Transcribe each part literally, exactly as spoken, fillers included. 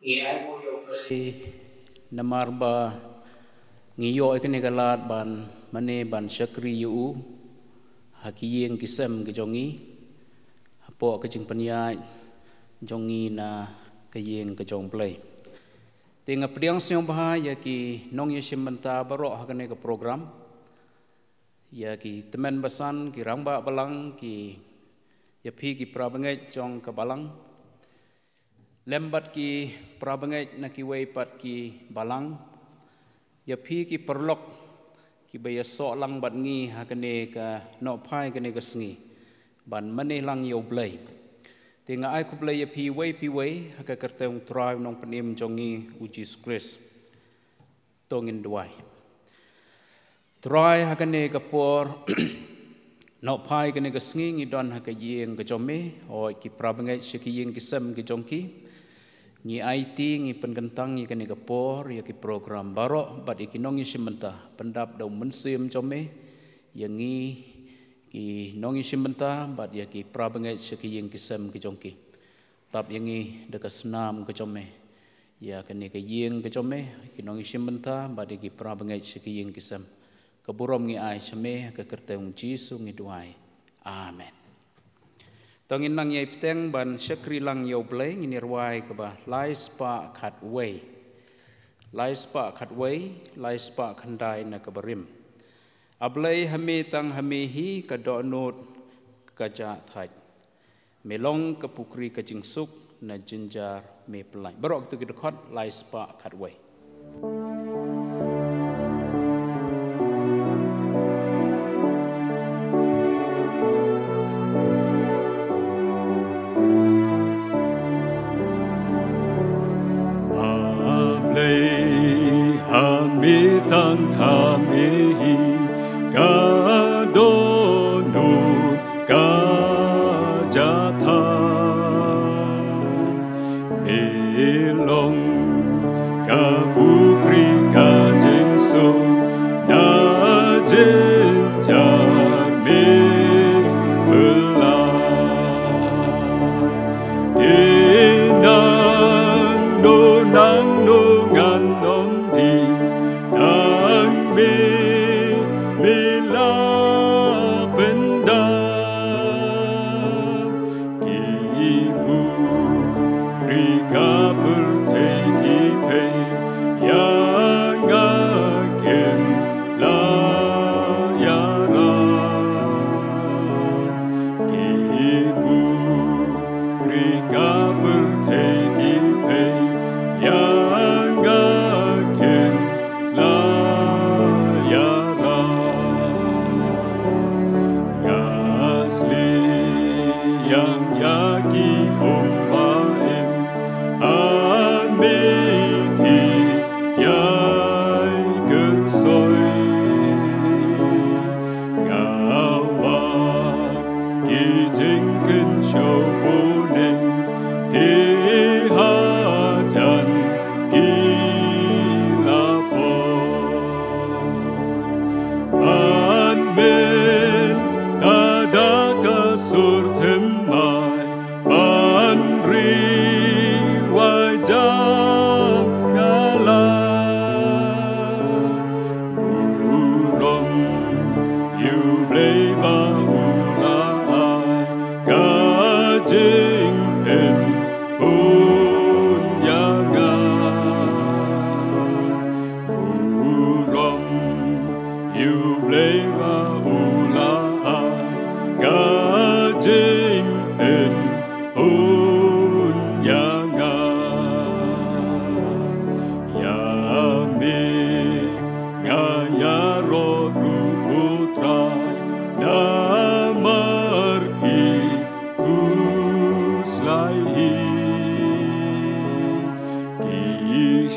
Ngi ai bor ïa U Blei namar ba ngi ïoh ïa kane ka lad ban mane ban shakri ïa u ha ki ïing ki sem ki jong ngi, hapoh ka jingpynïaid jong ngi na ka ïing ka jong U Blei. Te nga pdiang sngewbha ïa ki nongïashim bynta baroh ha kane ka program, ïa ki tymmen basan, ki rangbah balang, ki, ïa phi ki parabangeit jong ka balang, lem bad ki parabangeit na kiwei pat ki balang, ïa phi ki paralok kiba ïasoh lang bad ngi ha kane ka nohphai kane ka sngi ban mane lang ïa U Blei. Te nga ai khublei ïa phi iwei pa iwei ha ka kyrteng U Trai U Nongpynim jong ngi U Jisu Khrist. To ngin duwai. Trai, ha kane ka por nohphai kane ka sngi ngi don ha ka ïing ka jong me, hooid ki parabangeit sha ki ïing ki sem ki jong ki. Ngi aiti, ngi pynkyntang ïa kane ka por ïa ki program baroh bad ïa ki nongïashim bynta, pyndap da U Mynsiem jong me ïa ngi ki nongïashim bynta bad ïa ki parabangeit sha ki ïing ki sem ki jong ki. Tap ïa ngi da ka snam ka jong me ïa kane ka ïing ka jong me, ki nongïashim bynta bad ïa ki parabangeit sha ki ïing ki sem. Ka burom ngi ai sha me, ha ka kyrteng U Jisu ngi duwai. Amen. To ngin nang ïai bteng ban shakri lang ïa U Blei, ngin ïa rwai kaba lai spah khatwei. Lai spah khatwei, lai spah khyndai na kaba rim. A Blei, ha me tang ha me hi ka dohnud ka jah thait. Me long ka pukri ka jingsuk, na jynjar me pyllait. Baroh kito ki dkhot, lai spah khatwei. A Blei, ha me tang ha me hi ka dohnud ka jah thait. Me long ka pukri ka jingsuk, na jynjar me pyllait. Te nangno nangno ngan ym dei, tang me me la pyndap. Ki pukri ka pyrthei ki peit ïa nga, kim la ïarap. Ki pukri ka pyrthei ki peit ïa nga, kim la ïarap. Nga sliang ïa ki um ba im, ha me ki ïai kyrsoi. Nga wad ki jingkynshew bneng, te hajan ki la poi. Ban mynta da ka sur thymmai, ban ri wai jam nga la. Burom ïa U Blei ba u la ai ka jingpynhun ïa nga. Burom ïa U Blei ba u la ai ka jingpynhun ïa nga. Ïa me nga ïaroh ruh ko Trai, namar phi khuslai hi. Ki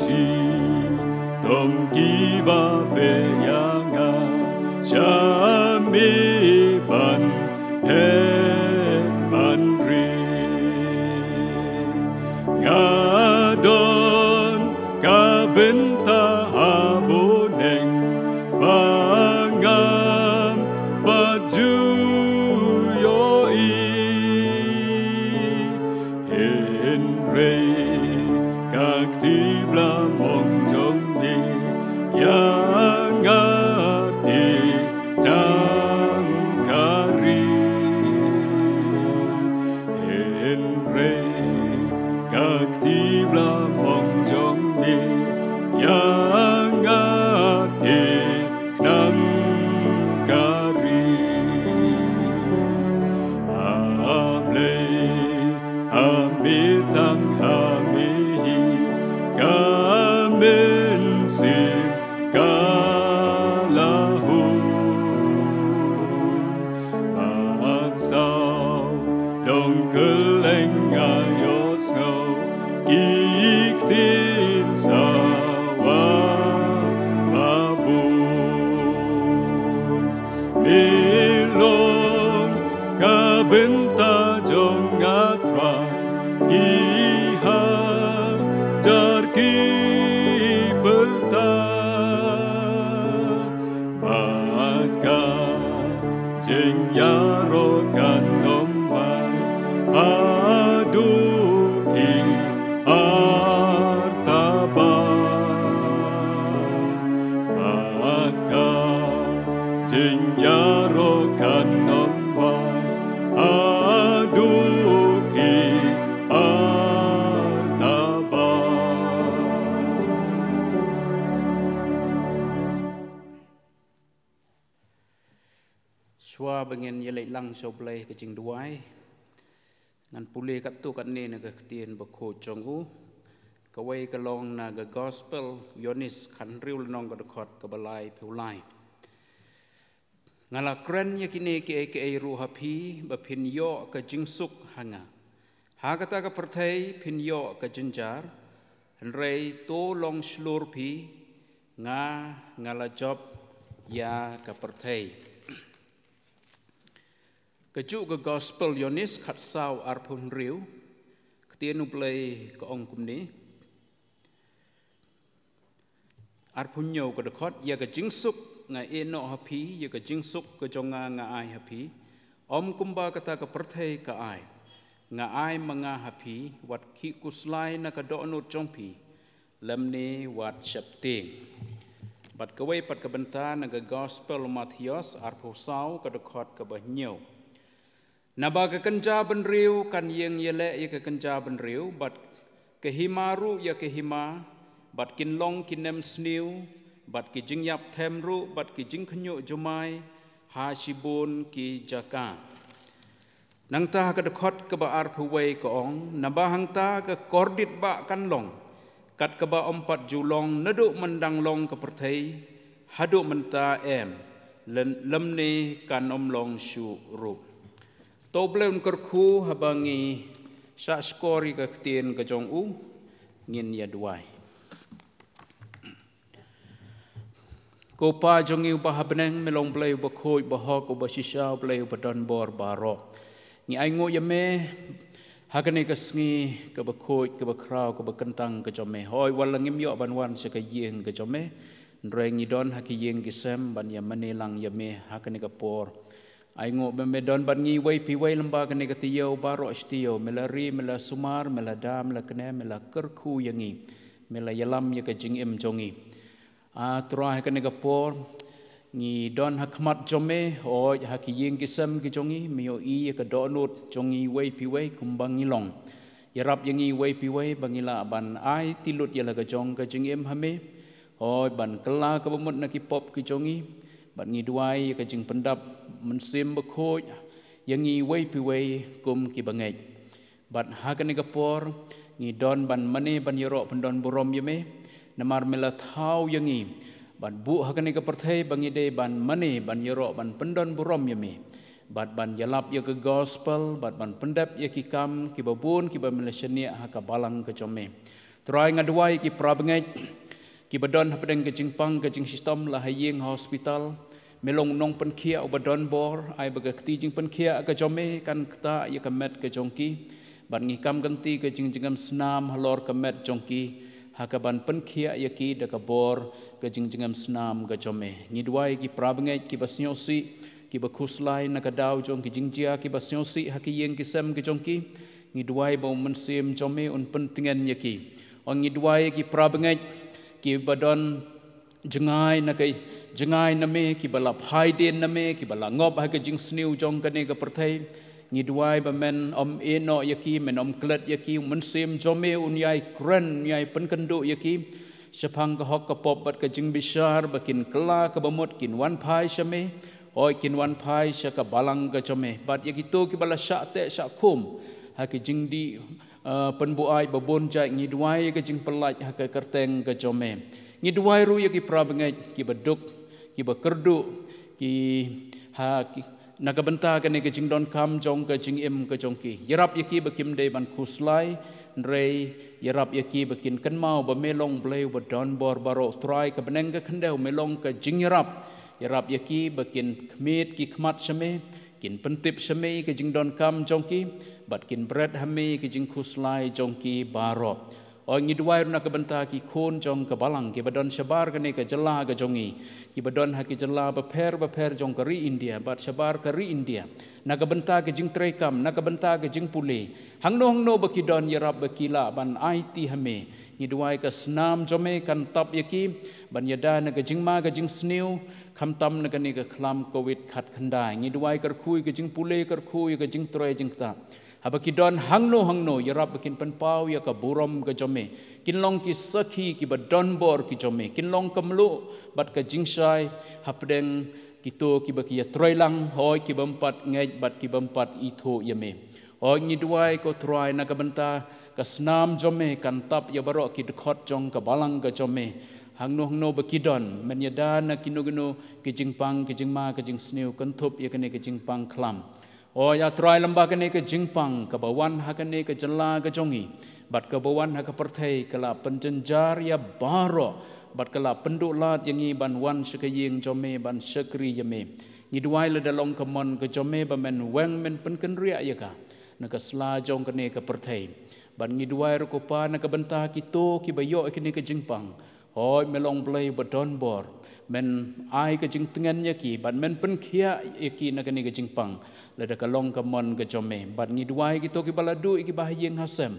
shitom kiba peit ïa nga, sha me ban phet ban ri. Nga don ka bynta ha bneng ba ngam pat ju ïohi. Hynrei ka Jingïaroh kan ym bai haduh ki artaba. Shuwa ba ngin ïaleit lang sha U Blei ka jingduwai, ngan pule katto katne na ka ktien bakhuid jong u. Kawei ka long na ka Gospel Ïoannis khathynriew lynnong ka dkhot kaba laiphew lai. Nga la kren ïa kine kiei kiei ruh ha phi ba phin ïoh ka jingsuk ha nga. Ha kata ka pyrthei phin ïoh ka jynjar, hynrei to long shlur phi, nga, nga la jop ïa ka pyrthei. Kajuh ka Gospel Ïoannis khatsaw arphew hynriew, ktien U Blei ka ong kumne. Arphew hynñiew ka dkhot, ïa ka jingsuk nga ïehnoh ha phi, ïa ka jingsuk ka jong nga nga ai ha phi, ym kumba kata ka pyrthei ka ai. Nga ai ma nga ha phi, wat khih khuslai na ka dohnud jong phi, lymne wat sheptieng. Bad kawei pat ka bynta na ka Gospel u Mathaios arphew saw ka dkhot kaba hynñiew. Naba ka kynja bynriew kan ïeng ïaleh ïa ka kynja bynriew, bad ka hima ruh ïa ka hima, bad kin long ki nemsniew, bad ki jingïap them ruh, bad ki jingkhynñiuh jumai ha shibun ki jaka. Nangta ha ka dkhot kaba arphew wei ka ong, naba hangta ka kordit bah kan long, kat kaba ym pat ju long naduh myndang long ka pyrthei haduh mynta em, lym-, lymne kan ym long shuh ruh. To U Blei un kyrkhu haba ngi shahshkor ïa ka ktien ka jong u. Ngin ïa duwai. Ko Pa jong ngi uba ha bneng, me long Blei uba khuid, uba hok, uba shisha, U Blei uba don bor baroh. Ngi ainguh ïa me ha kane ka sngi kaba khuid, kaba khraw, kaba kyntang ka jong me. Hooid, wat la ngim ïoh ban wan sha ka ïing ka jong me, hynrei ngi don ha ki ïing ki sem ban ïa mane lang ïa me ha kane ka por. Ainguh ba me don bad ngi iwei pa iwei lem bad kane ka taïew baroh shi taïew, me la ri, me la sumar, me la da, me la kne, me la kyrkhu ïa ngi, me la ïalam ïa ka jingim jong ngi. A Trai, ha kane ka por ngi don ha khmat jong me, hooid ha ki ïing ki sem ki jong ngi, me ïohi ïa ka dohnud jong ngi iwei pa iwei kumba ngi long. Ïarap ïa ngi iwei pa iwei ba ngi lah ban aiti lut ïa la ka jong ka jingim ha me, hooid ban kylla kaba mut na ki pop ki jong ngi, bad ngi duwai ïa ka jingpyndap Mynsiem Bakhuid ïa ngi iwei pa iwei kum kiba ngeit. Bad ha kane ka por ngi don ban mane ban ïaroh pyndon burom ïa me, namar me la thaw ïa ngi bad buh ha kane ka pyrthei ba ngi dei ban mane ban ïaroh ban pyndon burom ïa me, bad ban ïalap ïa ka gospel, bad ban pyndep ïa ki kam kiba bun kiba me la shaniah ha ka balang ka jong me. Trai, nga duwai ïa ki para bangeit kiba don hapdeng ka jingpang ka jingshitom, la ha ïing ha hospital. Me long u nongpynkhiah uba don bor, ai ba ka kti jingpynkhiah ka jong me kan ktah ïa ka met ka jong ki, bad ngi kam ka kti ka jingjngem snam halor ka met jong ki, ha kaban pynkhiah ïa ki da ka bor ka jingjngem snam ka jong me. Ngi duwai ïa ki para bangeit kiba sngewsih, kiba khuslai na ka daw jong ki jingjia kiba sngewsih ha ki ïing ki sem ki jong ki. Ngi duwai ba u Mynsiem jong me un pyntngen ïa ki. Ngi duwai ïa ki para bangeit kiba don jngai na ka, jngai na me, kiba la phai dien na me, kiba la ngop ha ka jingsniew jong kane ka pyrthei. Ngi duwai ba men ym ïehnoh ïa ki, men ym klet ïa ki, u Mynsiem jong me un ïai kren, un ïai pynkynduh ïa ki shaphang ka hok ka pop bad ka jingbishar, ba kin kylla kaba mut, kin wan phai sha me, hooid kin wan phai sha ka balang ka jong me. Bad ïa kito kiba la shah teh shah khum ha ki jingdih, eh, pynbuaid ba bun jait, ngi duwai ïa ka jingpyllait ha ka kyrteng ka jong me. Ngi duwai ruh ïa ki para bangeit kiba duk, kiba kyrduh, ki ha ki, na ka bynta kane ka jingdonkam jong ka jingim ka jong ki. Ïarap ïa ki ba kim dei ban khuslai, hynrei ïarap ïa ki ba kin kynmaw ba me long Blei uba don bor baroh. Trai, ka bneng ka khyndew me long ka jingïarap. Ïarap ïa ki ba kin khmied ki khmat sha me, kin pyntip sha me ka jingdonkam jong ki, bad kin bret ha me ka jingkhuslai jong ki baroh. Hooid, ngi duwai ruh na ka bynta ki khun jong ka balang kiba don shabar kane ka jylla ka jong ngi, kiba don ha ki jylla bapher bapher jong ka ri India bad shabar ka ri India, na ka bynta ka jingtreikam, na ka bynta ka jingpule, hangno hangno ba ki don, ïarap ba ki lah ban aiti ha me. Ngi duwai ka snam jong me kan tap ïa ki ban ïada na ka jingma ka jingsniew, khamtam na kane ka khlam covid khatkhyndai. Ngi duwai kyrkhu ïa ka jingpule, kyrkhu ïa ka jingtrei jingktah. Haba ki don hangno hangno, ïarap ba kin pynpaw ïa ka burom ka jong me, kin long ki sakhi kiba don bor ki jong me, kin long ka mluh bad ka jingshai hapdeng kito kiba ki ïatreilang, hooid, kibym pat ngeit bad kibym pat ithuh ïa me. Hooid, ngi duwai, ko Trai, na ka bynta ka snam jong me kan tap ïa baroh ki dkhot jong ka balang ka jong me, hangno hangno ba ki don, men ïada na kino kino ki jingpang, ki jingma ka jingsniew kynthup ïa kane ka jingpang khlam. Hooid, A Trai, lem bad kane ka jingpang kaba wan ha kane ka jylla ka jong ngi bad kaba wan ha ka pyrthei, ka la pynjynjar ïa baroh bad ka la pynduh lad ïa ngi ban wan sha ka ïing jong me ban shakri ïa me. Ngi duwai, lada long ka mon ka jong me, ba men weng, men pynkynriah ïa ka na ka sla jong kane ka pyrthei. Bad ngi duwai ruh, ko Pa, na ka bynta kito kiba ïoh ïa kane ka jingpang, hooid, me long Blei ba don bor, men ai ka jingtngen ïa ki bad men pynkhiah ïa ki na kane ka jingpang, lada ka long ka mon ka jong me. Bad ngi duwai kito kiba la duh ïa kiba ha ïing ha sem,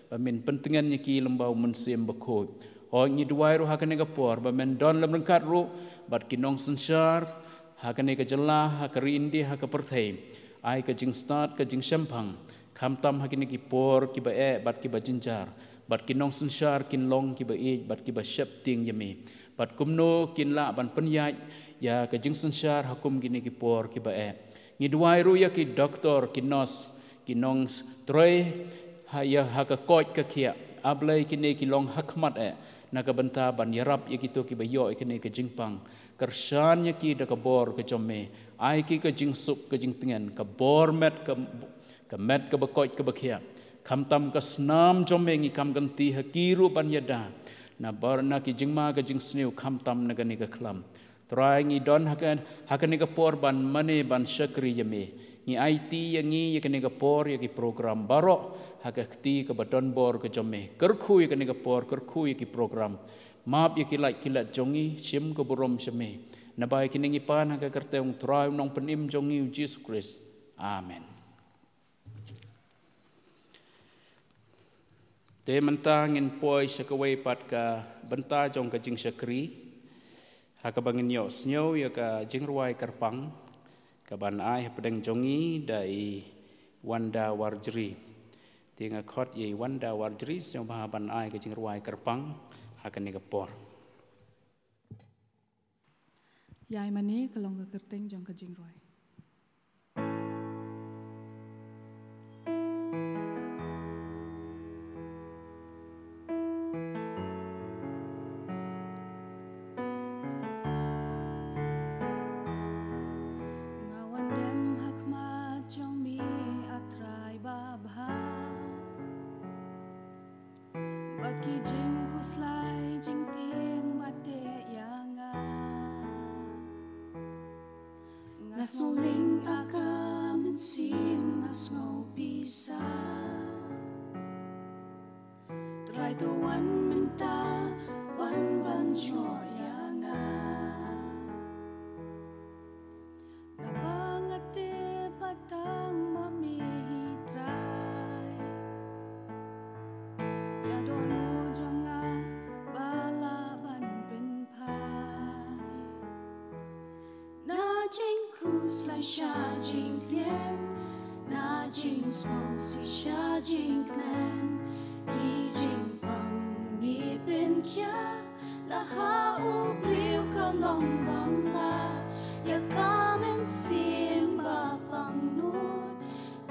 ba men pyntngen ïa ki lem bad U Mynsiem Bakhuid. Hooid, ngi duwai ruh ha kane ka por ba men don lem ryngkat ruh bad ki nongsynshar ha kane ka jylla, ha ka ri India, ha ka pyrthei. Ai ka jingstad, ka jingshemphang, khamtam ha kine ki por kiba eh bad kiba jynjar, bad ki nongsynshar kin long kiba ïeit bad kiba sheptieng ïa me, bad kumno kin lah ban pynïaid ïa ka jingsynshar ha kum kine ki por kiba eh. Ngi duwai ruh ïa ki doktor, ki nurse, ki nongtrei ha, ïa ha ka koit ka khiah. A Blei, kine ki long ha khmat eh na ka bynta ban ïarap ïa kito kiba ïoh ïa kane ka jingpang. Kyrshan ïa ki da ka bor ka jong me. Ai ki ka jingsuk ka jingtngen, ka bor met, ka, ka met kaba koit kaba khiah. Khamtam ka snam jong me, ngi kam kynti ha ki ruh ban ïada na bar, na ki jingma ka jingsniew, khamtam na kane ka khlam. Trai, ngi don ha ka, ha kane ka por ban mane ban shakri ïa me. Ngi aiti ïa ngi ïa kane ka por, ïa ki program baroh ha ka kti kaba don bor ka jong me. Kyrkhu ïa kane ka por, kyrkhu ïa ki program. Map ïa ki lait ki let jong ngi, shim ka burom sha me. Naba ïa kine ngi pan ha ka kyrteng U Trai, U Nongpynim jong ngi, U Jisu Khrist. Amen. Te mynta ngin poi sha kawei pat ka bynta jong ka jingshakri, ha kaba ngin ïohsngew ïa ka jingrwai kyrpang kaban ai hapdeng jong ngi da i Wanda Warjri. Te nga khot ïa i Wanda Warjri, sngewbha ban ai ka jingrwai kyrpang ha kane ka por. Ïa i mane ka long ka kyrteng jong ka jingrwai. Nga wan dem ha khmat jong me, A Trai babha. Bad ki jingkhuslai jingtieng ba teh ïa nga. Nga sngewlyngngoh ïa ka mynsiem, nga sngewbisa. Trai to wan mynta, wan ban jngoh ïa nga. Naba nga tip ba tang ma me hi Trai. Ïa dohnud jong nga ba lah ban pynphai. Na jingkhuslai sha jingtngen, na jingsngewsih sha jingkmen, ki jingpang ngi pynkhia. La ha u briew ka long bym lah ïa ka mynsiem ba pangnud.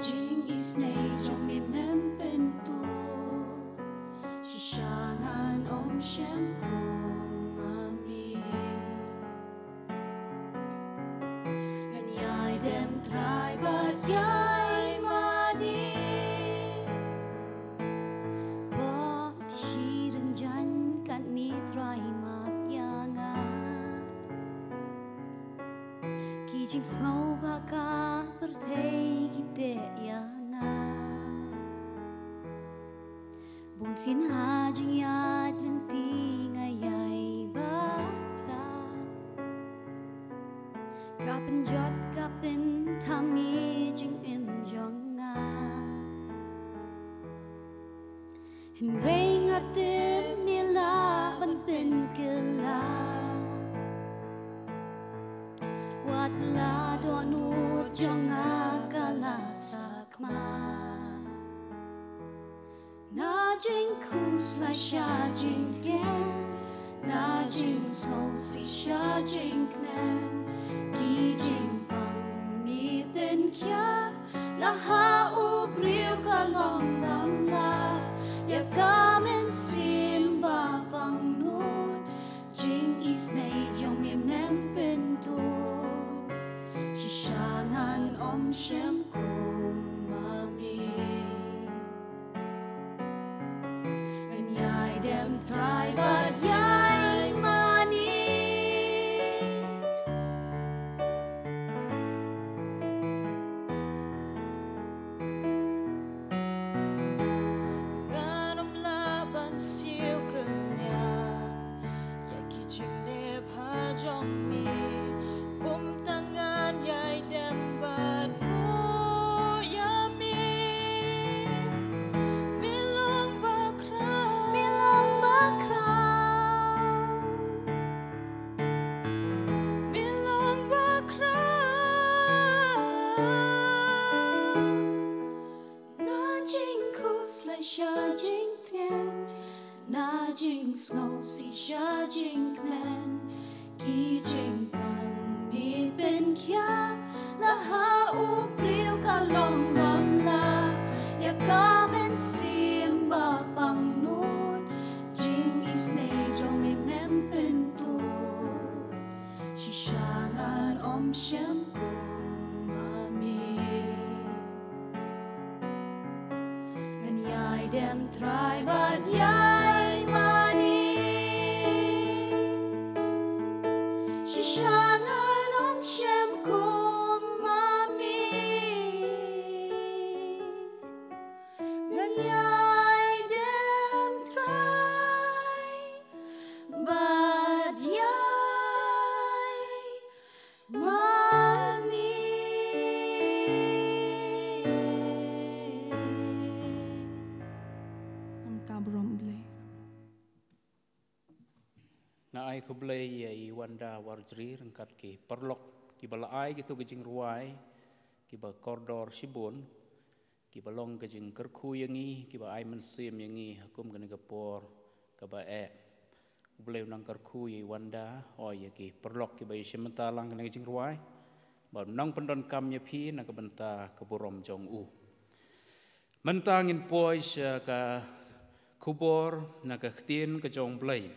Jingisynei jong me mem pyntud, shisha ngan ym shym kum ma me. Ngan ïai dem Trai bad ïai mane. Bad shi rynjang katne Trai map ïa nga. Ki jingsngew ba ka pyrthei ki teh ïa nga. Bun Sien ha jingïaid lynti nga ïai bakla. Ka pynjot ka pynthame jingim jong nga. Hynrei nga tip me lah ban pynkylla. Wat la dohnud jong nga ka la sakma. Na jingkhuslai sha jingtngen, na jingsngewsih sha jingkmen, ki jingpang me pynkhia, la ha u briew ka long bamla, ïa ka mynsiem ba pangnud, jingisynei jong me mem pyntud, shisha ngan ym shym kum ma me. Ngan ïai dem trai bad ïai mane. Ngan ym lah ban siew kynñiang ïa ki jingleh jong me, kumta ngan ïai dem bad nguh ïa me. Me long bakhraw, me long bakhraw, me long bakhraw. Na jingkhuslai sha jingtngen, na jingsngewsih sha jingkmen, ki jingpang me pynkhia, la ha u briew ka long bamla, ïa ka mynsiem ba pangnud, jingisynei jong me mem pyntud, shisha ngan ym shym kum ma me. Ngan ïai dem trai bad ïai mane. Shisha ngan ym shym kum ma me. Ngan ïai dem trai bad ïai mane. Nangta burom Blei. Nga ai khublei ïa i Wanda Warjri ryngkat ki paralok kiba la ai kito ki jingrwai kiba kordor shibun, kiba long ka jingkyrkhu ïa ngi, kiba ai mynsiem ïa ngi ha kum kane ka por kaba eh. U Blei u nang kyrkhu ïa i Wanda, oi ïa ki paralok kiba ïashim bynta lang kane ka jingrwai, bad u nang pyndonkam ïa phi na ka bynta ka burom jong u. Mynta ngin poi sha ka khubor na ka ktien ka jong Blei.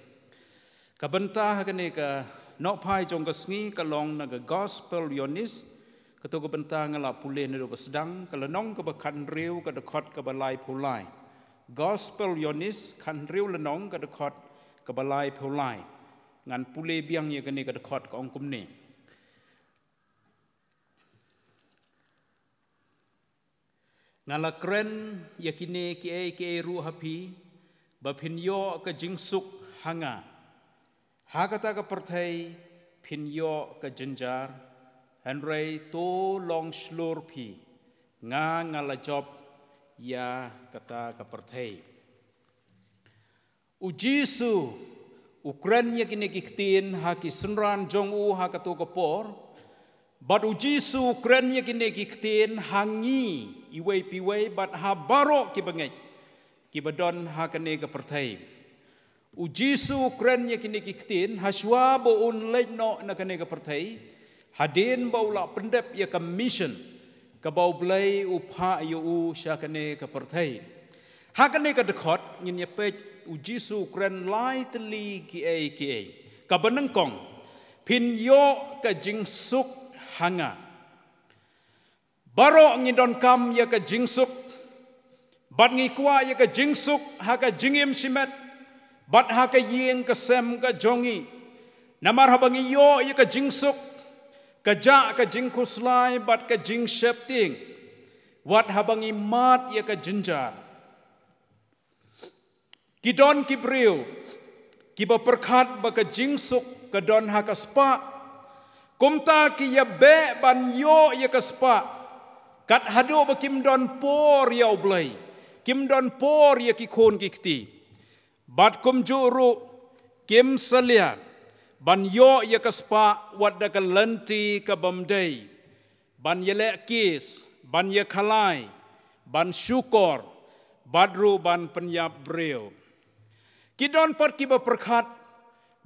Ka bynta ha kane ka nohphai jong ka sngi ka long na ka Gospel Ïoannis, kato ka bynta nga la pule naduh ba sdang, ka lynnong kaba khathynriew, ka dkhot kaba laiphew lai. Gospel Ïoannis khathynriew lynnong, ka dkhot kaba laiphew lai. Ngan pule biang ïa kane ka dkhot, ka ong kumne. Nga la kren ïa kine kiei kiei ruh ha phi, ba phin ïoh ka jingsuk ha nga. Ha kata ka pyrthei phin ïoh ka jynjar, hynrei to long shlur phi, nga nga la jop ïa kata ka pyrthei. U Jisu u kren ïa kine ki ktien ha ki synran jong u ha kato ka por. Bad u Jisu u kren ïa kine ki ktien ha ngi iwei pa iwei bad ha baroh kiba ngeit, kiba don ha kane ka pyrthei. U Jisu u kren ïa kine ki ktien ha shuwa ba un leit noh na kane ka pyrthei, hadien ba u la pyndep ïa ka mission kaba U Blei u phah ïa u sha kane ka pyrthei. Ha kane ka dkhot ngin ïa peit u Jisu u kren lai tylli kiei kiei. Kaba nyngkong, phin ïoh ka jingsuk ha nga. Baroh ngi donkam ïa ka jingsuk. Bad ngi kwah ïa ka jingsuk ha ka jingim shimet bad ha ka ïing ka sem ka jong ngi. Namar haba ngi ïoh ïa ka jingsuk, ka jah ka jingkhuslai bad ka jingsheptieng. Wat haba ngi mad ïa ka jynjar. Ki don ki briew kiba pyrkhat ba ka jingsuk ka don ha ka spah. Kumta ki ïa beh ban ïoh ïa ka spah, kat haduh ba kim don por ïa U Blei, kim don por ïa ki khun ki kti. Bad kumjuh ruh kim salia ban ïoh ïa ka spah wat da ka lynti ka bym dei, ban ïaleh kes, ban ïakhalai, ban shukor, bad ruh ban pynïap briew. Ki don pat kiba pyrkhat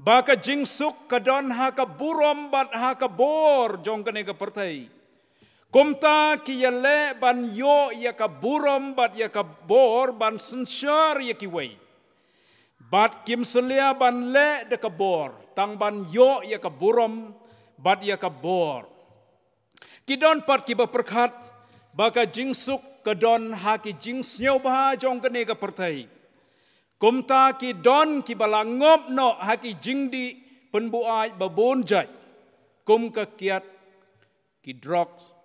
ba ka jingsuk ka don ha ka burom bad ha ka bor jong kane ka pyrthei. Kumta ki ïaleh ban ïoh ïa ka burom bad ïa ka bor ban synshar ïa kiwei. Bad kim salia ban leh da ka bor, tang ban ïoh ïa ka burom bad ïa ka bor. Ki don pat kiba pyrkhat ba ka jingsuk ka don ha ki jingsngewbha jong kane ka pyrthei. Kumta ki don kiba la ngop noh ha ki jingdih pynbuaid ba bun jait, kum ka kiad, ki drugs,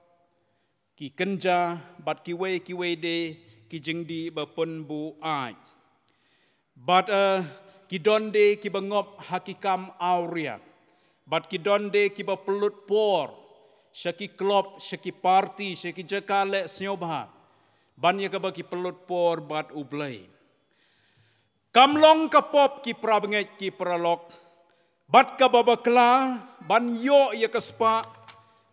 ki kynja, bad kiwei kiwei de ki jingdih ba pynbuaid. Bad, eh, ki don de kiba ngop ha ki kam awria. Bad ki don de kiba pynlut por sha ki klub, sha ki parti, sha ki jaka leh sngewbha, ban ïa kaba ki pynlut por bad U Blei. Kam long ka pop, ki parabangeit ki paralok, bad kaba bakla ban ïoh ïa ka spah,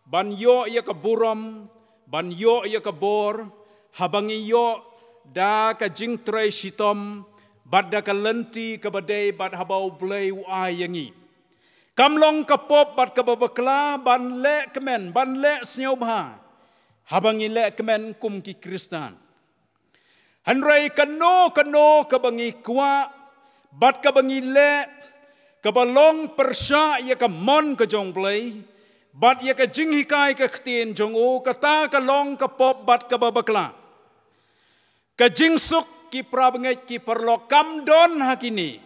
ban ïoh ïa ka burom, ban ïoh ïa ka bor, haba ngi ïoh da ka jingtrei shitom bad da ka lynti kaba dei bad haba U Blei u ai ïa ngi. Kam long ka pop bad kaba bakla ban leh kmen, ban leh sngewbha, haba ngi leh kmen kum ki Khristan. Hynrei kano kano kaba ngi kwah bad kaba ngi leh kaba long pyrshah ïa ka mon ka jong U Blei bad ïa ka jinghikai ka ktien jong u, kata ka long ka pop bad kaba bakla. Ka jingsuk, ki parabangeit ki paralok, kam don ha kine.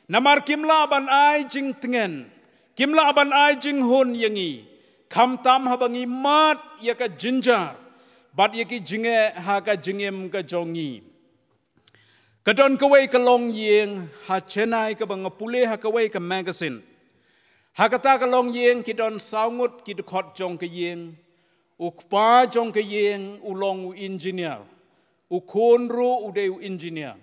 Namar kim lah ban ai jingtngen, kim lah ban ai jinghun ïa ngi, khamtam haba ngi mad ïa ka jynjar bad ïa ki jingeh ha ka jingim ka jong ngi. Ka don kawei ka longïing ha Chennai kaba nga pule ha kawei ka magazine. Ha kata ka longïing ki don saw ngut ki dkhot jong ka ïing. U kpa jong ka ïing u long u engineer. U khun ruh u dei u engineer.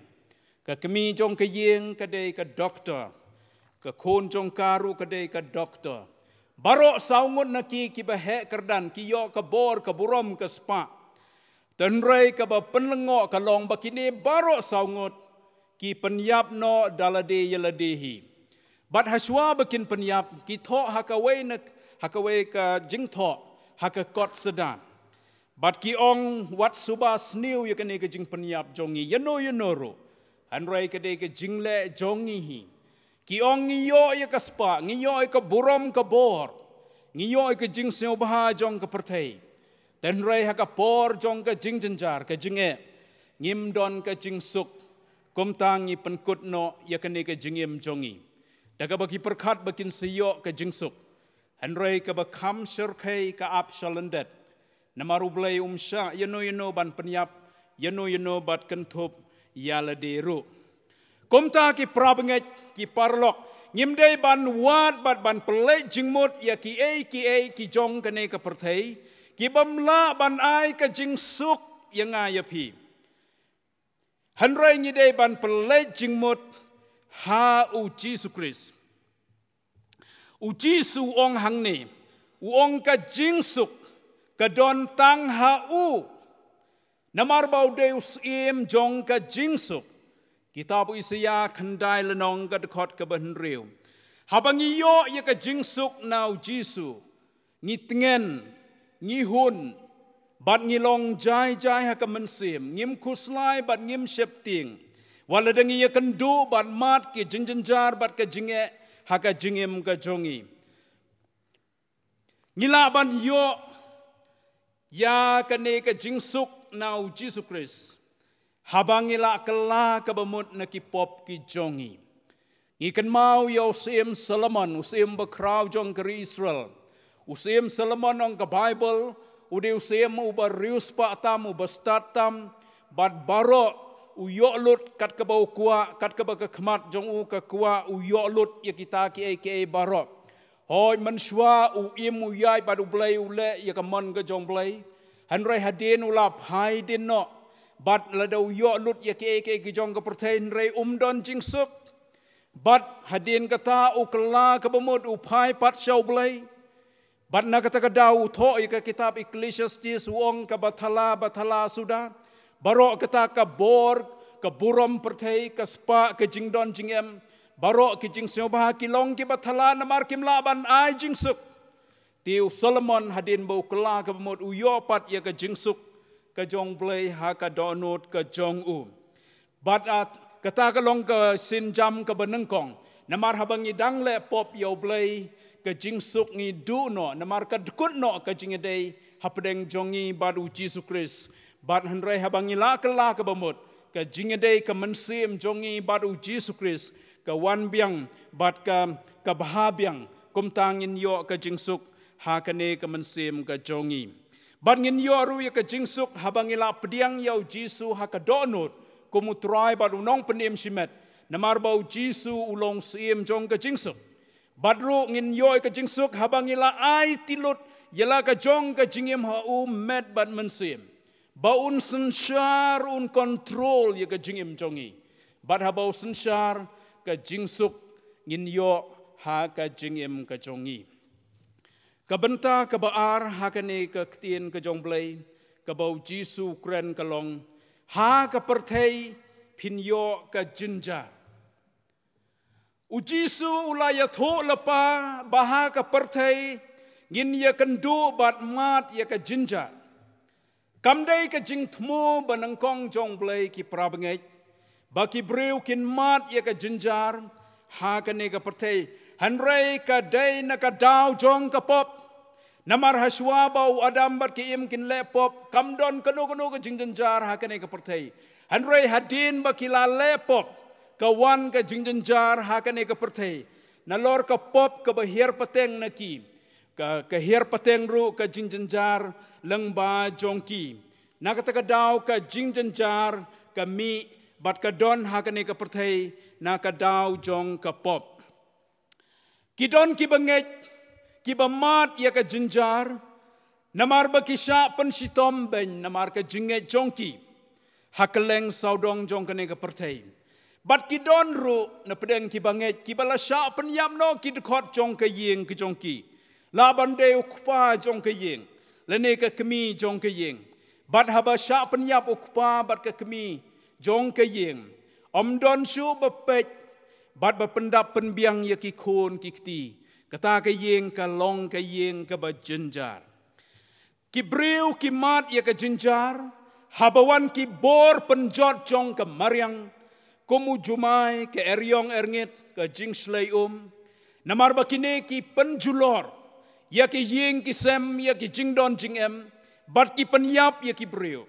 Ka kmie jong ka ïing ka dei ka doktor. Ka khun jong ka ruh ka dei ka doktor. Baroh saw ngut na ki, kiba heh kyrdan, ki ïoh ka bor, ka burom, ka spah. Hynrei kaba pynlyngngoh ka long ba kine baroh saw ngut ki pynïap noh da lade ïa lade hi. Bad hashwa ba kin pynïap, ki thoh ha kawei na, ha kawei ka jingthoh ha ka kot Satan. Bad ki ong, wat suba sniew ïa kane ka jingpynïap jong ngi ïano ïano ruh. Hynrei ka dei ka jingleh jong ngi hi. Ki ong, ngi ïoh ïa ka spah, ngi ïoh ïa ka burom ka bor, ngi ïoh ïa ka jingsngewbha jong ka pyrthei. Hynrei ha ka por jong ka jingjynjar, ka jingeh, ngim don ka jingsuk. Kumta ngi pynkut noh ïa kane ka jingim jong ngi da kaba ki pyrkhat ba kin sa ïoh ka jingsuk. Hynrei kaba kham shyrkhei ka ap sha lyndet. Namar U Blei um shah ïano ïano ban pynïap, ïano ïano ban kynthup ïa lade ruh. Kumta ki parabangeit ki paralok, ngim dei ban wad bad ban pynleit jingmut ïa kiei kiei ki jong kane ka pyrthei, ki bym lah ban ai ka jingsuk ïa nga ïa phi. Hynrei ngi dei ban pynleit jingmut ha U Jisu Khrist. U Jisu u ong hangne, u ong ka jingsuk ka don tang ha u. Namar ba u dei u Syiem jong ka jingsuk. Kitab u Isaïah khyndai lynnong ka dkhot kaba hynriew. Haba ngi ïoh ïa ka jingsuk na U Jisu, ngi tngen, ngi hun, bad ngi long jai jai ha ka mynsiem, ngim khuslai bad ngim sheptieng. Wat lada ngi ïakynduh bad mad ki jingjynjar bad ka jingeh ha ka jingim ka jong ngi. Ngi lah ban ïoh ïa kane ka jingsuk na U Jisu Khrist haba ngi la kylla kaba mut na ki pop ki jong ngi. Ngi kynmaw ïa u Syiem Solomon, u syiem bakhraw jong ka ri Israel. U Syiem Solomon, ong ka Baibl, u dei u syiem uba riewspah tam, uba stad tam, bad baroh u ïoh lut kat kaba u kwah, kat kaba ka khmat jong u ka kwah, u ïoh lut ïa kita kiei kiei baroh. Hooid, mynshuwa u im u ïaid bad U Blei, u leh ïa ka mon ka jong U Blei. Hynrei hadien u la phai dien noh, bad lada u ïoh lut ïa kiei kiei ki jong ka pyrthei, hynrei um don jingsuk. Bad hadien kata u kylla kaba mut, u phai pat sha U Blei. Bad na kata ka daw u thoh ïa ka kitab Ecclesiastes, u ong, kaba thala, ba thala suda, baroh kata ka bor, ka burom pyrthei, ka spah, ka jingdon jingem, baroh ki jingsngewbha ki long kiba thala namar kim lah ban ai jingsuk. Te u Solomon hadien ba u kylla kaba mut, u ïoh pat ïa ka jingsuk ka jong U Blei ha ka dohnud ka jong u. Bad, ah, kata ka long ka sienjam kaba nyngkong. Namar haba ngi dang leh pop ïa U Blei, ka jingsuk ngi duh noh, namar ka dkut noh ka jingïadei hapdeng jong ngi bad U Jisu Khrist. Bad hynrei haba ngi la kylla kaba mut, ka jingïadei, ka mynsiem jong ngi bad U Jisu Khrist ka wan biang, bad ka, ka bha biang, kumta ngin ïoh ka jingsuk ha kane ka mynsiem ka jong ngi. Bad ngin ïoh ruh ïa ka jingsuk haba ngi la pdiang ïa U Jisu ha ka dohnud kum U Trai bad U Nongpynim shimet, namar ba U Jisu u long Syiem jong ka jingsuk. Bad ruh ngin ïoh ïa ka jingsuk haba ngi la aiti lut ïa la ka jong ka jingim ha u met bad mynsiem, ba un synshar, un kontrol ïa ka jingim jong ngi. Bad haba u synshar, ka jingsuk ngin ïoh ha ka jingim ka jong ngi. Ka bynta kaba ar ha kane ka ktien ka jong U Blei, kaba U Jisu u kren, ka long, ha ka pyrthei phin ïoh ka jynjar. U Jisu u la ïathuh lypa ba ha ka pyrthei ngin ïakynduh bad mad ïa ka jynjar. Kam dei ka jingthmu ba nyngkong jong U Blei, ki para bangeit, ba ki briew kin mad ïa ka jynjar ha kane ka pyrthei. Hynrei ka dei na ka daw jong ka pop. Namar hashwa ba u Adam bad ka Im kin leh pop, kam don kano kano ka jingjynjar ha kane ka pyrthei. Hynrei hadien ba ki la leh pop, ka wan ka jingjynjar ha kane ka pyrthei. Nalor ka pop kaba hiar pateng na ki, ka, ka hiar pateng ruh ka jingjynjar lyngba jong ki. Na kata ka daw ka jingjynjar ka mih bad ka don ha kane ka pyrthei na ka daw jong ka pop. Ki don ki bangeit kiba mad ïa ka jynjar, namar ba ki shah pynshitom beiñ namar ka jingngeit jong ki ha kylleng sawdong jong kane ka pyrthei. Bad ki don ruh na pdeng ki bangeit kiba la shah pynïap noh ki dkhot jong ka ïing ka jong ki, la ban dei u kpa jong ka ïing lane ka kmie jong ka ïing. Bad haba shah pynïap u kpa bad ka kmie jong ka ïing, ym don shuh ba peit bad ba pyndap pynbiang ïa ki khun ki kti. Kata ka ïing ka long ka ïing kaba jynjar. Ki briew ki mad ïa ka jynjar haba wan ki bor pynjot jong ka mariang, kum u jumai, ka eriong erngit, ka jingshlei um. Namar ba kine ki pynjulor ïa ki ïing ki sem, ïa ki jingdon jingem, bad ki pynïap ïa ki briew.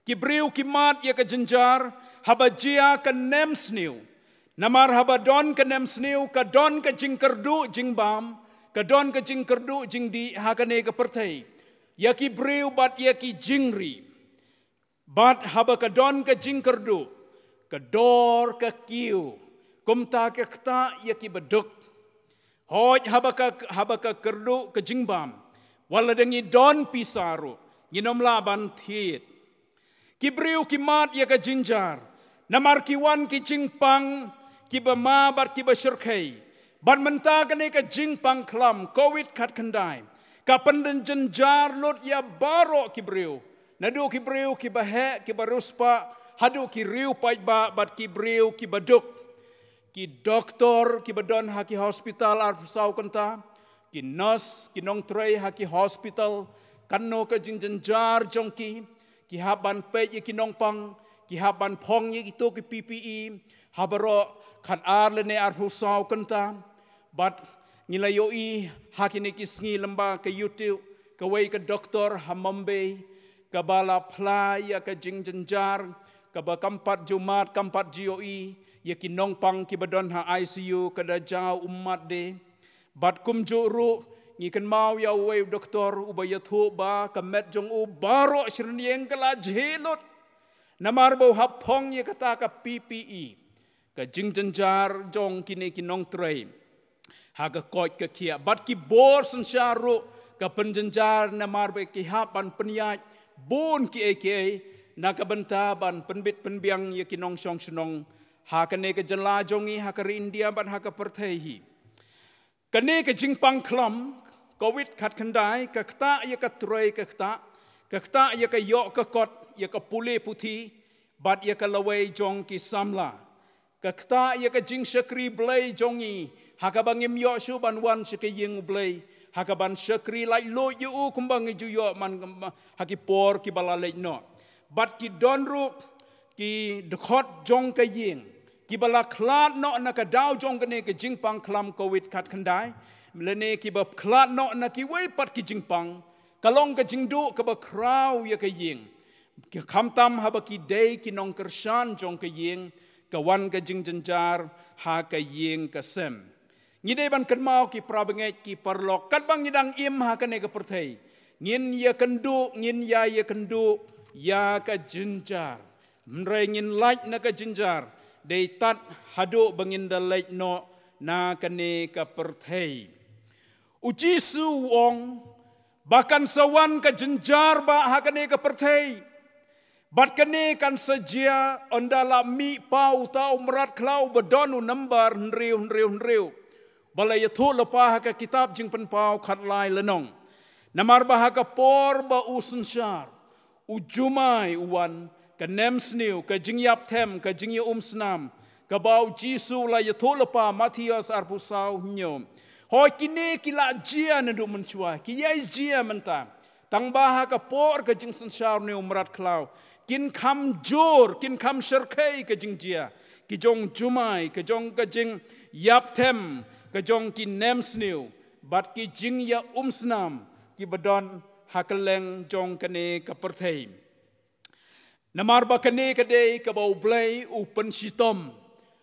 Ki briew ki mad ïa ka jynjar haba jia ka nemsniew. Namar haba don ka nemsniew, ka don ka jingkyrduh jingbam, ka don ka jingkyrduh jingdih ha kane ka pyrthei ïa ki briew bad ïa ki jingri. Bad haba ka don ka jingkyrduh, ka dor ka kiew, kumta ka ktah ïa ki baduk. Hooid, haba ka, haba ka kyrduh ka jingbam, wat la dang ngi don pisa ruh, ngin ym lah ban thied. Ki briew ki mad ïa ka jynjar namar ki wan ki jingpang kiba ma bad kiba shyrkhei. Bad mynta kane ka jingpang khlam covid khatkhyndai ka pynjynjar lut ïa baroh ki briew, naduh ki briew kiba heh, kiba riewspah, haduh ki riewpaidbah bad ki briew kiba duk. Ki doktor kiba don ha ki hospital arphew saw kynta, ki nurse, ki nongtrei ha ki hospital, katno ka jingjynjar jong ki. Ki hap ban peit ïa ki nongpang, ki hap ban phong ïa kito ki P P E ha baroh khatar lane arphew saw kynta. Bad ngi la ïohi ha kine ki sngi lyngba ka YouTube, kawei ka doktor ha Mumbai kaba la phla ïa ka jingjynjar, kaba kam pat ju mad, kam pat ju ïohi ïa ki nongpang kiba don ha I C U, ka da jaw ummat de. Bad kumjuh ruh ngi kynmaw ïa uwei u doktor uba ïathuh ba ka met jong u baroh shrynïeng ka la jhieh lut. Namar ba u hap phong ïa kata ka P P E, ka jingjynjar jong kine ki nongtrei ha ka koit ka khiah, bad ki bor synshar ruh ka pynjynjar, namar ba ki hap ban pynïaid bun kiei kiei na ka bynta ban pynbit pynbiang ïa ki nongshong shnong ha kane ka jylla jong ngi, ha ka ri India bad ha ka pyrthei hi. Kane ka jingpang khlam Covid khatkhyndai ka ktah ïa ka trei ka ktah, ka ktah ïa ka ïoh ka kot, ïa ka pule puthi bad ïa ka lawei jong ki samla. Ka ktah ïa ka jingshakri Blei jong ngi, ha kaba ngim ïoh shuh ban wan sha ka ïing U Blei, ha kaban shakri laitluid ïa u kumba ngi ju ïoh man ha ki por kiba la leit noh. Bad ki don ruh ki dkhot jong ka ïing kiba la khlad noh na ka daw jong kane ka jingpang khlam Covid khatkhyndai, lane kiba khlad noh na kiwei pat ki jingpang. Ka long ka jingduh kaba khraw ïa ka ïing, khamtam haba ki dei ki nongkyrshan jong ka ïing, ka wan ka jingjynjar ha ka ïing ka sem. Ngi dei ban kynmaw, ki parabangeit ki paralok, katba ngi dang im ha kane ka pyrthei, ngin ïakynduh, ngin ïa ïakynduh ïa ka jynjar. Hynrei ngin lait na ka jynjar dei tad haduh ba ngin da leit noh na kane ka pyrthei. U Jisu u ong ba kan sa wan ka jynjar bah ha kane ka pyrthei. Bad kane kan sa jia ynda la mih paw uta u mrad khlaw ba don u nambar hynriew hynriew hynriew, ba la ïathuh lypa ha ka kitab Jingpynpaw khatlai lynnong. Namar ba ha ka por ba u synshar, u jumai u wan, ka nemsniew, ka jingïapthem, ka jingïaumsnam, kaba u Jisu la ïathuh lypa, Mathaios arphew saw hynñiew. Hooid, kine ki la jia naduh mynshuwa, ki ïai jia mynta. Tangba ha ka por ka jingsynshar une u mrad khlaw, kin kham jur, kin kham shyrkhei ka jingjia ki jong jumai, ka jong ka jingïapthem, ka jong ki nemsniew bad ki jingïaumsnam kiba don ha kylleng jong kane ka pyrthei. Namar ba kane ka dei kaba U Blei u pynshitom,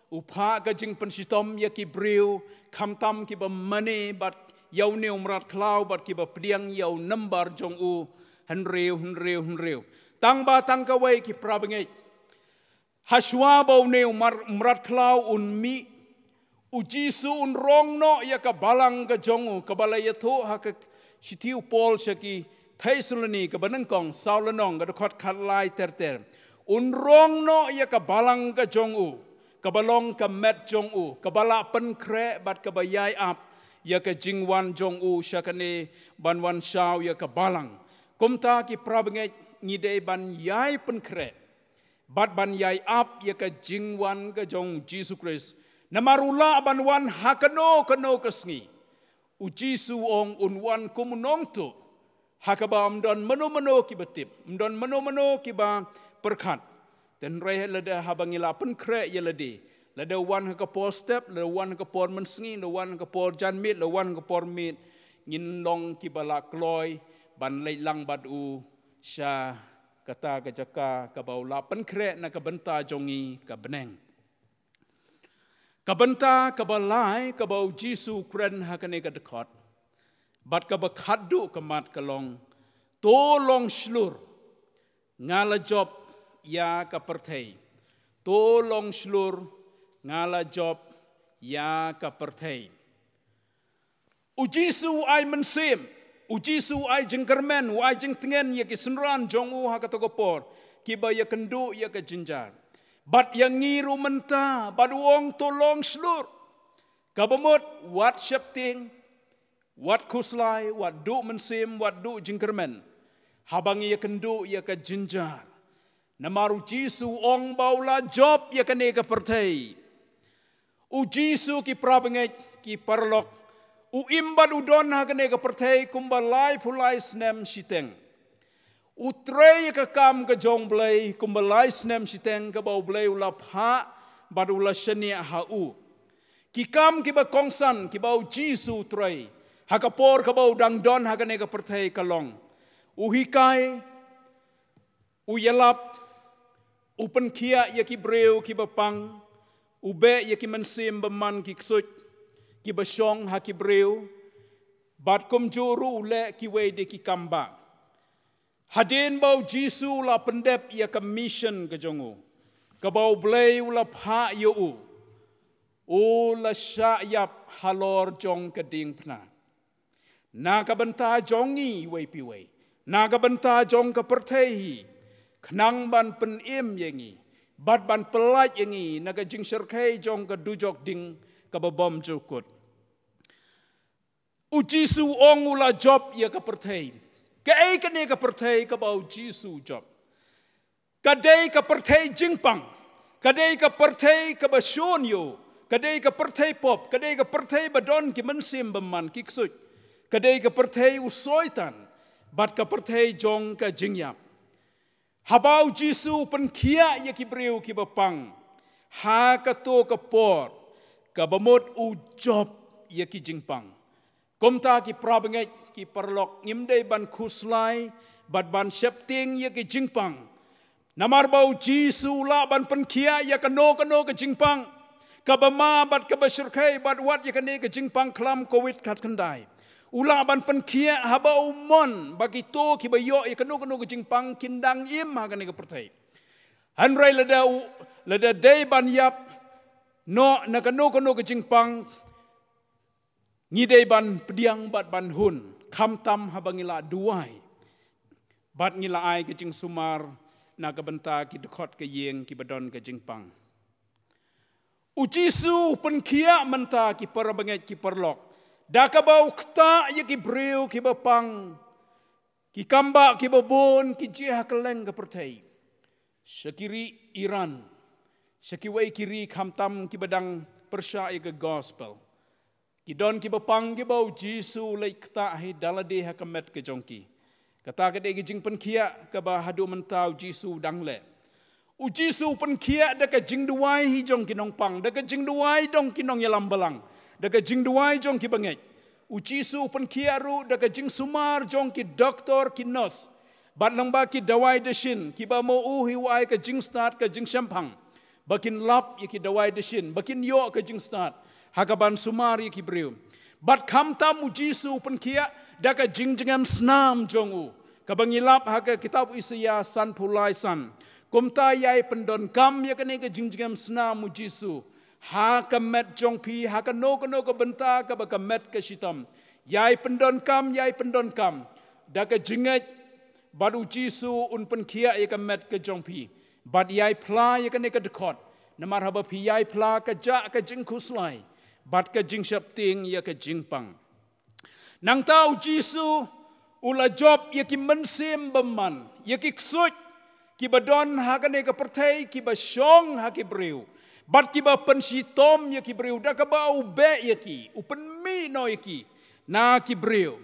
u phah ka jingpynshitom ïa ki briew, khamtam kiba mane bad ïa une u mrad khlaw bad kiba pdiang ïa u nambar jong u hynriew hynriew hynriew. Tangba tang kawei, ki parabangeit, hashwa ba une u mar-, mrad khlaw un mih, u Jisu un rong noh ïa ka balang ka jong u, kaba la ïathuh ha ka shithi u Paul sha ki Thessaloni kaba nyngkong, saw lynnong, ka dkhot khatlai ter ter. Un rong noh ïa ka balang ka jong u, kaba long ka met jong u, kaba la pynkhreh bad kaba ïai ap ïa ka jingwan jong u sha kane ban wan shaw ïa ka balang. Kumta, ki parabangeit, ngi dei ban ïai pynkhreh bad ban ïai ap ïa ka jingwan ka jong Jisu Khrist. Namar u lah ban wan ha kano kano ka sngi. U Jisu u ong un wan kum u nongtuh, ha kaba ym don mano mano kiba tip, ym don mano mano kiba pyrkhat. Hynrei lada haba ngi la pynkhreh ïa lade, lada u wan ha ka por step, lada u wan ha ka por mynsngi, lada u wan ha ka por janmiet, lada u wan ha ka por miet, ngin long kiba la kloi ban leit lang bad u sha kata ka jaka kaba u la pynkhreh na ka bynta jong ngi ka bneng. Ka bynta kaba lai kaba u Jisu u kren ha kane ka dkhot, bad kaba khatduh ka mat ka long: To long shlur, nga la jop ïa ka pyrthei. To long shlur, nga la jop ïa ka pyrthei. U Jisu u ai mynsiem, u Jisu u ai jingkyrmen, u ai jingtngen ïa ki synran jong u ha kato ka por, kiba ïakynduh ïa ka jynjar. Bad ïa ngi ruh mynta, bad u ong to long shlur. Kaba mut, wat sheptieng, wat khuslai, wat duh mynsiem, wat duh jingkyrmen, haba ngi ïakynduh ïa ka jynjar. Namar u Jisu u ong ba u la jop ïa kane ka pyrthei. U Jisu, ki parabangeit, ki paralok, u im bad u don ha kane ka pyrthei kumba laiphew lai snem shiteng. U trei ïa ka kam ka jong U Blei kumba lai snem shiteng, kaba U Blei u la phah bad u la shaniah ha u. Ki kam kiba kongsan kiba u Jisu u trei ha ka por kaba u dang don ha kane ka pyrthei ka long: U hikai, u ïalap, u pynkhiah ïa ki briew kiba pang, u beh ïa ki mynsiem bymman, ki ksuid kiba shong ha ki briew, bad kumjuh ruh u leh kiwei de ki kam bah. Hadien ba u Jisu u la pyndep ïa ka mission ka jong u, kaba u Blei u la phah ïa u, u la shah ïap halor jong ka diengphna. Na ka bynta jong ngi iwei pa iwei, na ka bynta jong ka pyrthei hi, khnang ban pynim ïa ngi, bad ban pyllait ïa ngi na ka jingshyrkhei jong ka dujok ding kaba bymjukut. U Jisu u ong u la jop ïa ka pyrthei. Kaei kane ka pyrthei kaba u Jisu u jop? Ka dei ka pyrthei jingpang. Ka dei ka pyrthei kaba shun ïa u. Ka dei ka pyrthei pop. Ka dei ka pyrthei ba don ki mynsiem bymman, ki ksuid. Ka dei ka pyrthei u Soitan. Bad ka pyrthei jong ka jingïap. Haba u Jisu u pynkhiah ïa ki briew kiba pang ha kato ka por, kaba mut u jop ïa ki jingpang. Kumta ki parabangeit, ki paralok, ngim dei ban khuslai bad ban sheptieng ïa ki jingpang. Namar ba u Jisu u lah ban pynkhiah ïa kano kano ka jingpang kaba ma bad kaba shyrkhei, bad wat ïa kane ka jingpang khlam Covid khatkhyndai. U lah ban pynkhiah haba u mon ba kito kiba ïoh ïa kano kano ka jingpang kin dang im ha kane ka pyrthei. Hynrei lada u, lada dei ban ïap noh na kano kano ka jingpang, ngi dei ban pdiang bad ban hun, khamtam haba ngi la duwai. Bad ngi la ai ka jingsumar na ka bynta ki dkhot ka ïing kiba don ka jingpang. U Jisu u pynkhiah mynta, ki parabangeit, ki paralok, da kaba u ktah ïa ki briew kiba pang, ki kambah kiba bun, ki jia ha kylleng ka pyrthei. Sha ki ri Iran, sha kiwei ki ri khamtam kiba dang pyrshah ïa ka gospel, ki don kiba pang kiba u Jisu u leit ktah hi da lade ha ka met ka jong ki. Kata ka dei ka jingpynkhiah kaba haduh mynta u Jisu u dang leh. U Jisu u pynkhiah da ka jingduwai hi jong ki nongpang, da ka jingduwai jong ki nongïalam balang, da ka jingduwai jong ki bangeit. U Jisu u pynkhiah ruh da ka jingsumar jong ki doktor, ki nurse, bad lyngba ki dawai dashin, kiba ma u hi u ai ka jingstad, ka jingshemphang, ba kin lap ïa ki dawai dashin, ba kin ïoh ka jingstad ha kaban sumar ïa ki briew. Bad khamtam u Jisu u pynkhiah da ka jingjngem snam jong u, kaba ngi lap ha ka kitab u Isaïah sanphew lai san. Kumta ïai pyndonkam ïa kane ka jingjngem snam u Jisu ha ka met jong phi, ha kano kano ka bynta kaba ka met ka shitom. Ïai pyndonkam, ïai pyndonkam da ka jingngeit, bad u Jisu un pynkhiah ïa ka met ka jong phi. Bad ïai phla ïa kane ka dkhot, namar haba phi ïai phla ka jah ka jingkhuslai bad ka jingsheptieng ïa ka jingpang. Nangta u Jisu u la jop ïa ki mynsiem bymman, ïa ki ksuid kiba don ha kane ka pyrthei, kiba shong ha ki briew, bad kiba pynshitom ïa ki briew da kaba u beh ïa ki, u pynmih noh ïa ki na ki briew.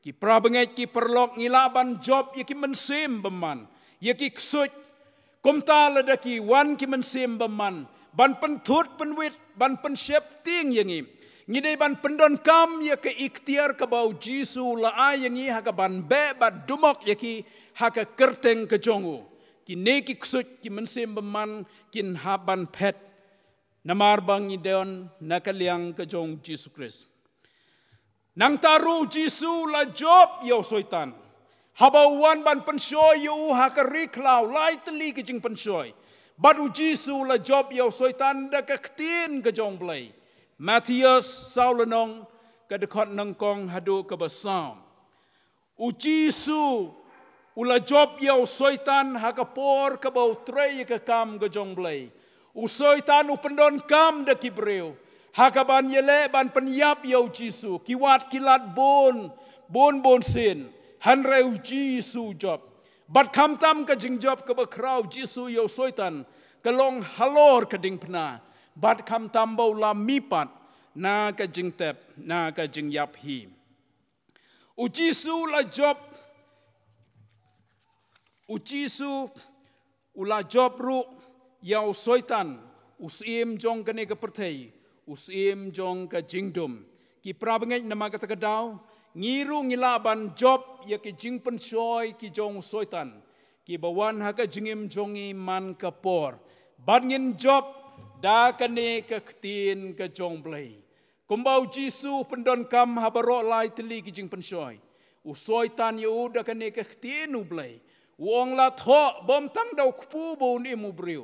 Ki parabangeit, ki paralok, ngi lah ban jop ïa ki mynsiem bymman, ïa ki ksuid. Kumta lada ki wan ki mynsiem bymman ban pynthut pynwit, ban pynsheptieng ïa ngi, ngi dei ban pyndonkam ïa ka iktiar kaba u Jisu u la ai ïa ngi ha kaban beh bad dumok ïa ki ha ka kyrteng ka jong u. Kine ki ksuid, ki mynsiem bymman kin hap ban phet, namar ba ngi don na ka liang ka jong u Jisu Khrist. Nangta ruh u Jisu u la jop ïa u Soitan haba u wan ban pynshoi ïa u ha ka ri khlaw, lai tylli ka jingpynshoi. Bad u Jisu u la jop ïa u Soitan da ka ktien ka jong u Blei. Mathaios saw lynnong, ka dkhot nyngkong haduh kaba saw. U Jisu u la jop ïa u Soitan ha ka por kaba u trei ïa ka kam ka jong u Blei. U Soitan u pyndonkam da ki briew ha kaban ïaleh ban pynïap ïa u Jisu. Ki wad ki lad bun, bun bun sien, hynrei u Jisu u jop. Bad khamtam ka jingjop kaba khraw u Jisu ïa u Soitan ka long halor ka diengphna, bad khamtam ba u la mihpat na ka jingtep, na ka jingïap hi. U Jisu u la jop, u Jisu u la jop ruh ïa u Soitan, u syiem jong kane ka pyrthei, u syiem jong ka jingdum. Ki parabangeit, namar kata ka daw ngi ruh ngi lah ban jop ïa ki jingpynshoi ki jong u Soitan, kiba wan ha ka jingim jong ngi man ka por. Bad ngin jop da kane ka ktien ka jong u Blei. Kumba u Jisu u pyndonkam ha baroh lai tylli ki jingpynshoi, U Soitan ïa u da kane ka ktien U Blei. U ong la thoh bym tang da u kpu ba un im u briew.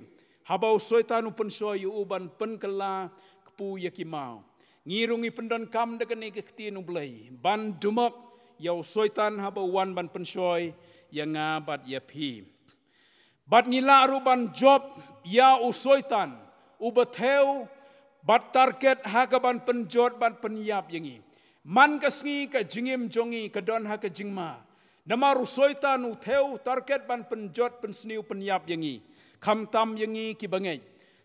Haba u Soitan u pynshoi ïa u ban pynkylla kpu ïa ki maw. Ngi ruh ngi pyndonkam da kane ka ktien U Blei ban dumok ïa u Soitan haba u wan ban pynshoi ïa nga bad ïa phi. Bad ngi lah ruh ban jop ïa u Soitan, uba thew bad target ha ka ban pynjot bad pynïap ïa ngi. Man ka sngi ka jingim jong ngi ka don ha ka jingma. Namar u Soitan u thew target ban pynjot, pynsniew, pynïap ïa ngi. Khamtam ïa ngi ki bangeit.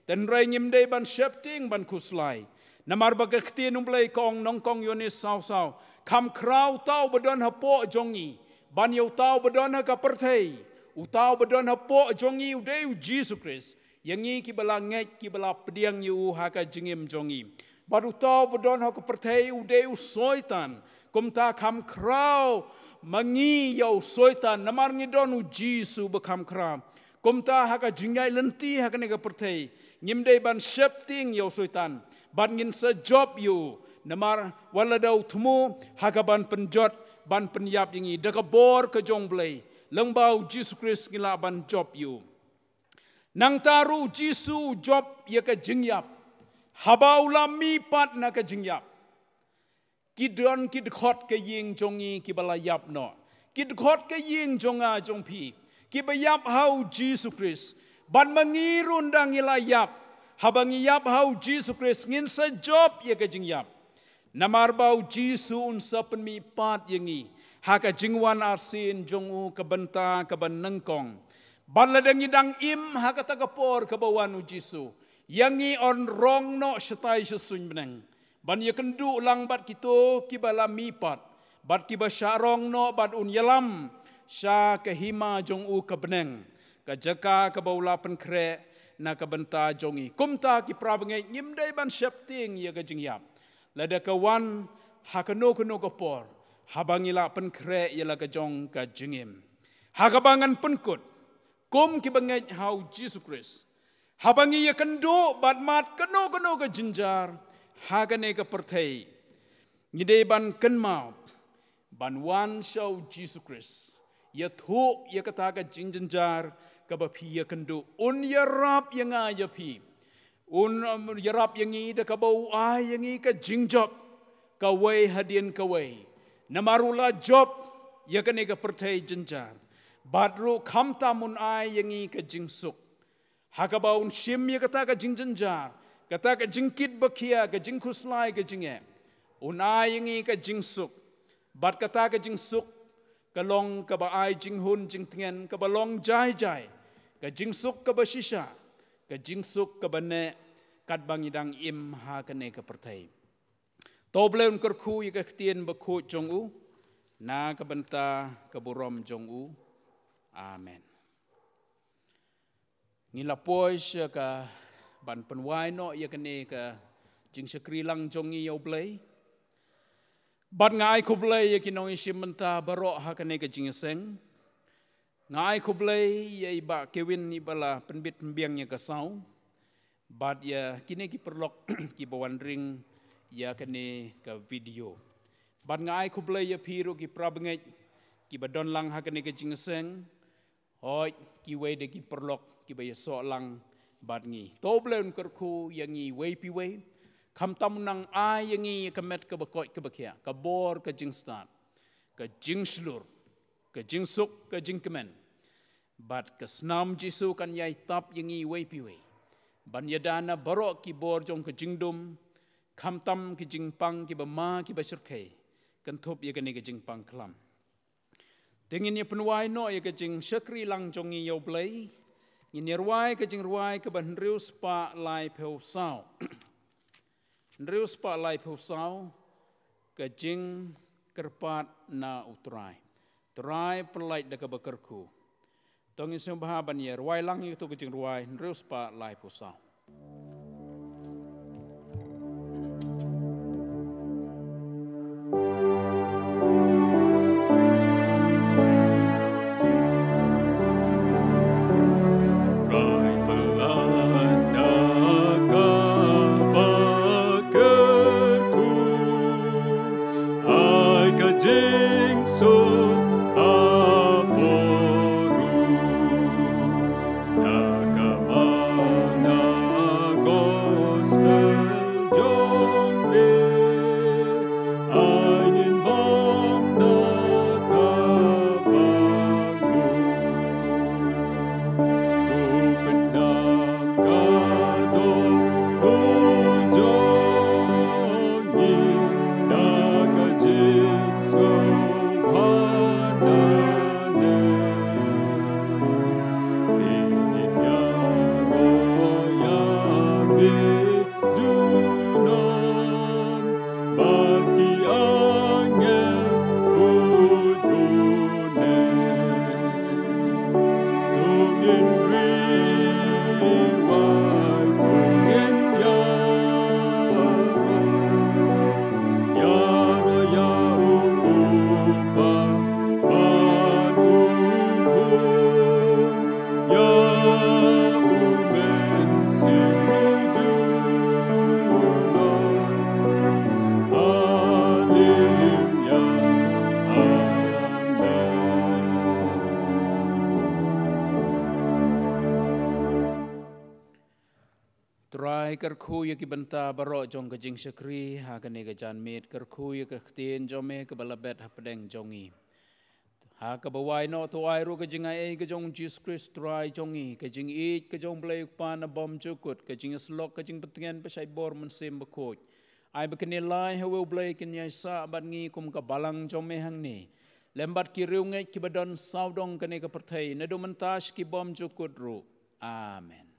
Tynrai ngim dei ban sheptieng ban khuslai. Namar ba ka ktien U Blei ka ong nyngkong Ïoannis saw saw. Kham khraw uta uba don hapoh jong ngi ban ïa uta uba don ha ka pyrthei. Uta uba don hapoh jong ngi u dei u Jisu Khrist. Ïa ngi kiba la ngeit, kiba la pdiang ïa u ha ka jingim jong ngi. Bad uta uba don ha ka pyrthei u dei u Soitan. Kumta kham khraw ma ngi ïa u Soitan. Namar ngi don u Jisu ba kham khraw. Kumta ha ka jingïaid lynti ha kane ka pyrthei, ngim dei ban sheptieng ïa u Soitan. Bad ngin sa jop ïa u. Namar wat la da u thmu ha ka ban pynjot, ban pynïap ïa ngi. Da ka bor ka jong U Blei, lyngba u Jisu Khrist ngi lah ban jop ïa u. Nangta ruh u Jisu u jop ïa ka jingïap. Haba u la mihpat na ka jingïap. Ki don ki dkhot ka ïing jong ngi kiba la ïap noh. Ki dkhot ka ïing jong nga jong phi kiba ïap ha u Jisu Khrist. Bad ma ngi ruh ynda ngi la ïap, haba ngi ïap ha u Jisu Khrist ngin sa jop ïa ka jingïap. Namar ba u Jisu un sa pynmihpat ïa ngi ha ka jingwan arsien jong u ka bynta kaba nyngkong. Bad lada ngi dang im ha kata ka por kaba wan u Jisu, ïa ngi yn rong noh shatai sha suiñ bneng. Ban ïakynduh lang bad kito kiba la mihpat, bad kiba shah rong noh bad un ïalam sha ka hima jong u ka bneng. Ka jaka kaba u la pynkhreh na ka bynta jong ngi. Kumta ki para bangeit ngim dei ban sheptieng ïa ka jingïap. Lada ka wan ha kano kano ka por, haba ngi la pynkhreh ïa la ka jong ka jingim. Ha kaba ngan pynkut, kum kiba ngeit ha u Jisu Khrist. Haba ngi ïakynduh bad mad kano kano ka jynjar ha kane ka pyrthei, ngi dei ban kynmaw ban wan sha u Jisu Khrist. Ïathuh ïa kata ka jingjynjar kaba phi ïakynduh. Un ïarap ïa nga ïa phi. Un, um, ïarap ïa ngi da kaba u ai ïa ngi ka jingjop kawei hadien kawei. Namar u la jop ïa kane ka pyrthei jynjar. Bad ruh khamtam un ai ïa ngi ka jingsuk. Ha kaba un shim ïa kata ka jingjynjar, kata ka jingkit ba khia, ka jingkhuslai, ka jingeh. Un ai ïa ngi ka jingsuk. Bad kata ka jingsuk ka long kaba ai jinghun jingtngen, kaba long jai jai. Ka jingsuk kaba shisha, ka jingsuk kaba neh, katba ngi dang im ha kane ka pyrthei. To U Blei un kyrkhu ïa ka ktien bakhuid jong u na ka bynta ka burom jong u. Amen. Ngi la poi sha ka ban pynwai noh ïa kane ka jingshakri lang jong ngi ïa U Blei. Bad nga ai khublei ïa ki nongïashim bynta baroh ha kane ka jingïaseng. Nga ai khublei ïa i Bah Kevin iba la pynbit pynbiang ïa ka saw. Bad ïa kine ki paralok kiba wan ring ïa kane ka video. Bad nga ai khublei ïa phi ruh ki para bangeit kiba don lang ha kane ka jingïaseng. Hooid, kiwei de ki paralok kiba ïasoh lang bad ngi. To U Blei un kyrkhu ïa ngi wei pa wei. Khamtam un nang ai ïa ngi ka met kaba koit kaba khiah, ka bor ka jingstad, ka jingshlur, ka jingsuk, ka jingkmen. Bad ka snam Jisu kan ïai tap ïa ngi wei pa wei. Ban ïada na baroh ki bor jong ka jingdum, khamtam ki jingpang kiba ma kiba shyrkhei. Kynthup ïa kane ka jingpang khlam. Te ngin ïa pynwai noh ïa ka jingshakri lang jong ngi ïa U Blei. Ngin ïa rwai ka jingrwai kaba hynriew spah laiphew saw. Hynriew spah laiphew saw, ka jingkyrpad na U Trai. Trai pyllait da kaba kyrkhu. To ngin sngewbha ban ïa rwai lang ïa kato ka jingrwai hynriew spah laiphew saw. Trai pyllait da kaba kyrkhu. Ai ka jingsuk Kyrkhu ïa ki bynta baroh jong ka jingshakri ha kane ka janmiet, kyrkhu ïa ka ktien jong me kaba la bet hapdeng jong ngi. Ha kaba wai noh to ai ruh ka jingai ei ka jong Jisu Khrist Trai jong ngi, ka jingïeit ka jong Blei u Kpa na bymjukut, ka jingïasyllok ka jingpyntngen ba shait bor Mynsiem Bakhuid. Ai ba kine lai ha uwei u Blei kin ïaisah bad ngi kum ka balang jong me hangne, lem bad ki riewngeit kiba don sawdong kane ka pyrthei, naduh mynta sha ki bymjukut ruh. Amen.